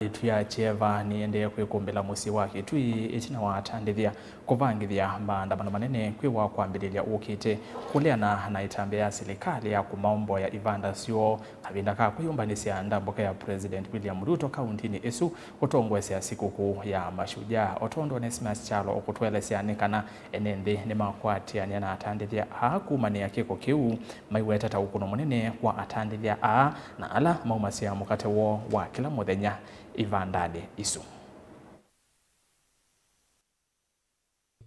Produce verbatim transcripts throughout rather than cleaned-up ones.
Ĩtu ya Kyeva nĩendee kwĩkũmbĩla mũsyĩ wa Kĩtui ĩtina wa atandĩthya kũvangĩthya maandamano manene kwĩ wa kwambĩlĩlya ũkĩte, kũleana na ĩtambya ya silikalĩ ya kũmaomboya ivanda syoo kavinda ka kwĩyũmbanĩsya ndambũka ya President William Ruto kauntinĩ ĩsu ũtongoesya sikũkũ ya Mashujaa. O tondũ Onesmus Kyalo ũkũtũelesya nĩ kana ene nthĩ nĩmakwatĩanĩa na atandĩthya aa kũmanĩa kĩko kĩu, maiweta ta ũkũno mũnene kwa atandĩthya aa na ala maumasya mũkate woo wa kĩla mũthenya ivandanĩ isu.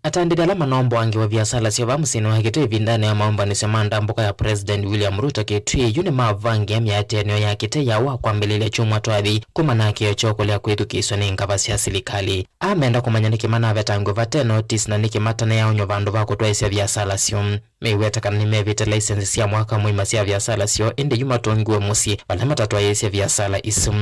Atandĩthya ala manomboa ngewa viasala syoo vaa mũsyĩnĩ wa Kĩtui ĩvindanĩ ya maũmbanĩsyo ma ndambũka ya President William Ruto Kĩtui yu nĩmavangĩa mĩatĩanĩo ya kĩtei ya wa kwambĩlĩlya kyumwa twathi kuma na kĩo kyoo kũlea kwĩthukĩĩsw'a nĩ ngava sya silikalĩ. Aa menda kũmanya nĩkĩ manavetangw'a vate notice na nĩkĩ matanayaonywa vandũ va kũtwaĩĩsya viasala syoo. Meiweta kana nĩmevĩte laisenzi sya mwaka mũima sya viasala syoo, ĩndĩ yu matũngiwe mũsyĩ vala matatwaĩĩsye viasala isu.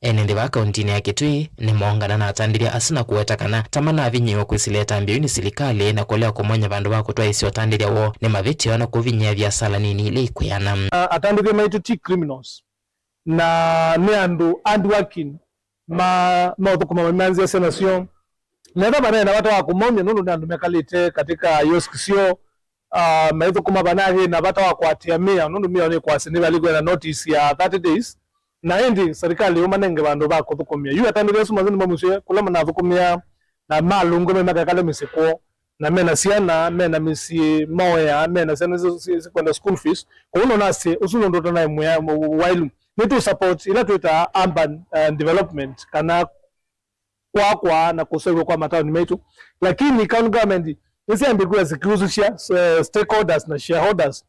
Ene nthĩ va kauntinĩ ya Kĩtui nĩmoongana na atandĩthya asu na kũweta kana ta manavinyĩĩwe kwĩsĩla ĩtambya yu nĩ silikalĩ na kũlea kũmony'a vandũ va kũtwaĩĩsya ũtandĩthya woo nĩ mavĩtyo na kũvinyĩĩa viasala nini ila ikwĩana. A-, atandĩthya maitũ ti criminals, na nĩ andũ hardworking, ma-, maũthũkũma mamanzĩasya nasyo. Nethwa vanaĩ na vata wa kũmaumya nũndũ nĩ andũ mekalĩte katika kiosk syoo, ah, maithũkũma vanaĩ na vata wa kũatĩa mĩao, nũndũ mĩao nĩ kwasya nĩ valĩ kwĩana notice ya thirty days, na ĩndĩ serikali ũmanenge vandũ va kũthũkũmĩa. Yu atandĩthya asu masĩ nĩmamusye kũla manathũkũmĩa na malũngwe me makekale mĩsyĩ kwoo, na mena syana, mena mĩsyĩ maoyaa, mena syana si-, si-, sikwenda school fees. Kwoou nonasye ũsu nũndũ ũtanaĩ mwĩa wailu. Nĩtũ support ila twĩtaa urban, uh, development, kana kwakwa na kũseũvw'a kwa mataoni maitũ. Lakini county government nĩsyambĩkĩwa zikihusisha, eh, stakeholders na shareholders.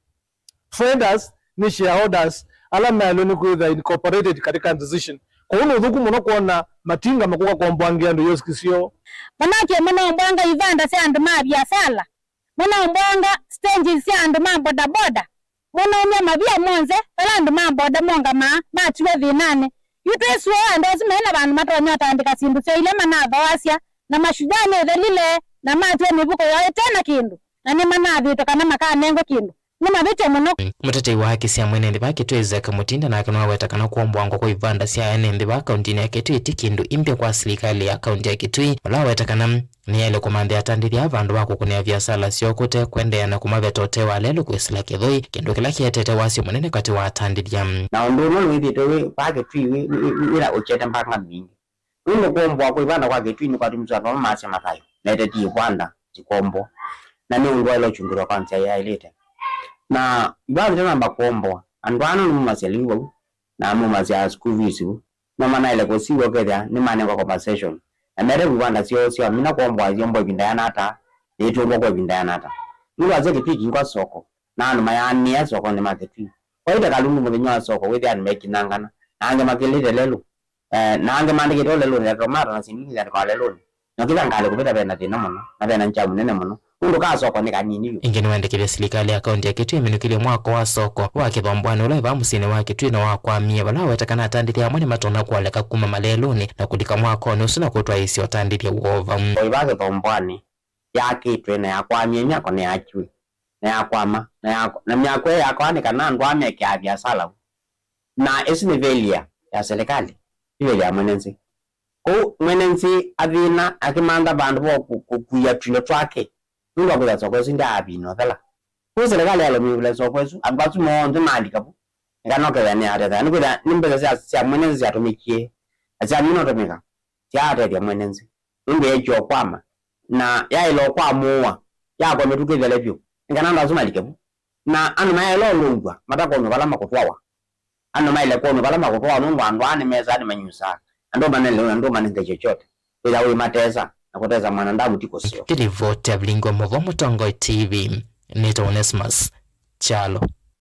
Traders nĩ shareholders ala maĩlwe nĩ kwĩthĩwa incorporated katika decision. Kwoou nĩ ũthũku mũno kwona matinga makũka kwomboangĩa andũ kiosk syoo. Manake manaombwanga ivanda sya andũ ma viasala, manaombwanga stages sya andũ ma bodaboda, manaumya mavia monthe vala andũ ma boda mongamaa matiwe thĩnanĩ. Yu twĩsũa andũ asu mena vandũ matonya ũtandĩka syĩndũ syoo ila manathooasya, na Mashujaa nĩthelile na matiwa mĩvuko yoo ĩte na kĩndũ, na nĩmanathĩtwe kana makanengwe kĩndũ. Nĩ mavĩtyo mũno. Mũtetei wa haki sya mwene nthĩ va Kĩtui Isaac Mutinda nake nĩwaweta kana kwombwangwa kwa ivanda sya ene nthĩ va kauntinĩ ya Kĩtui ti kĩndũ imbya kwa silikalĩ ya kaunti ya Kĩtui, ũla waweta kana nĩyaĩle kũmanthĩa atandĩthya vandũ va kũkũnĩa viasala syoo kũte kwendeea na kũmaveta ũtee wa lelũ kwĩsĩla kĩthũi, kĩndũ kĩla kĩetete wasyo mũnene katĩ wa atandĩthya. Na ũndũ ũmwe nĩwĩthĩĩtwe wĩ vaa Kĩtui wĩ, wĩ, wĩ, wĩna ũkyete mbanga mbingĩ. Nũndũ kwombwa kwa ivanda kwa Kĩtui nĩkwatumisye andũ amwe masya mathayũ, mete ti ivanda, ti kwombwa, na nĩ ũndũ waĩle ũkyungĩthwa kwa nzĩa yaĩlĩte. Na ivanda itanamba kwombwa, andũ aa nĩmaumasya lĩu vau, na maumasya school fees vu, no manaĩle kũsiw'a ũkethĩa nĩmanengwa compensation, na mete ivanda syoo syamina kwombwa, ĩyombwa ĩvinda yana ata, yĩtũngwa kwa ĩvinda yana ata. Nũndũ wasya Kĩtui kĩingwa soko, na andũ mayaanĩa sokonĩ ma Kĩtui. Kwaĩte kalungu mũthenya wa soko, wĩthĩa andũ mekinangana, na angĩ makĩlĩte lelũ. Eh, na angĩ maandĩkĩte ũlelũnĩ, ya tomata na syĩndũ ingĩ syandĩkawa lelũnĩ. Na kĩla ngalĩ kũvĩta vena thĩna mũno, na vena njamu nene mũno. Nũndũ ka soko nĩ kanini vyũ. Ĩngĩ nĩwendekethya silikalĩ ya kaunti ya Kĩtui ĩminũkĩlye mwako wa soko wa Kĩthombwanĩ ũla wĩ vaa mũsyĩnĩ wa Kĩtui na wakwamie, vala waweta kana atandĩthya amwe nĩmatonya kũoleka kuma malelũnĩ na kũlika mwakonĩ ũsu na kũtwaĩĩsya ũtandĩthya woo vau. O ĩva Kĩthombwanĩ yakĩtwe na yakwamie myako nĩyakiwe. Na yakwama, na yakwa-, na myako ĩyo yakwaa nĩ kana andũ aa mekaa viasala vu. Na ĩsu nĩ failure ya serikali, ti failure ya mwene nzĩ. Kwoou mwene nzĩ athĩna akĩmantha vandũ va kũ-, kũkuia tũindo twake, nũndũ wa kwĩtha soko ĩsu ndyaavina ũthela. Kwoou serikali yaĩle ũmĩvĩla soko ĩsu, andũ asu monthe malika vu, nĩ kana ũkethĩa nĩyatetheka. Nĩkwĩthĩa nĩ mbesa sya, sya mwene nzĩ syatũmĩkie, na syamina ũtũmĩka, syaatethya mwene nzĩ. Nũndũ yeekie ũkwama, na yaĩle ũkwamũũa, yakwa mĩtũkĩ ĩthele vyũ, nĩ kana andũ asu malike vu. Na andũ mayaĩle ũlũngw'a matakwonw'a vala makũtwawa. Andũ maĩle kwonw'a vala makũtwawa, nũndũ andũ aa nĩmesaa nĩmanyusaa. Andũ manele, andũ manenge chochote. Wĩtha wĩ matesa, na kũtesa mwanadamu ti kũseo. Nĩ livoti ya Vilingi wa Mauvoo, Mũtongoi T V, nĩtawa Onesmus Kyalo.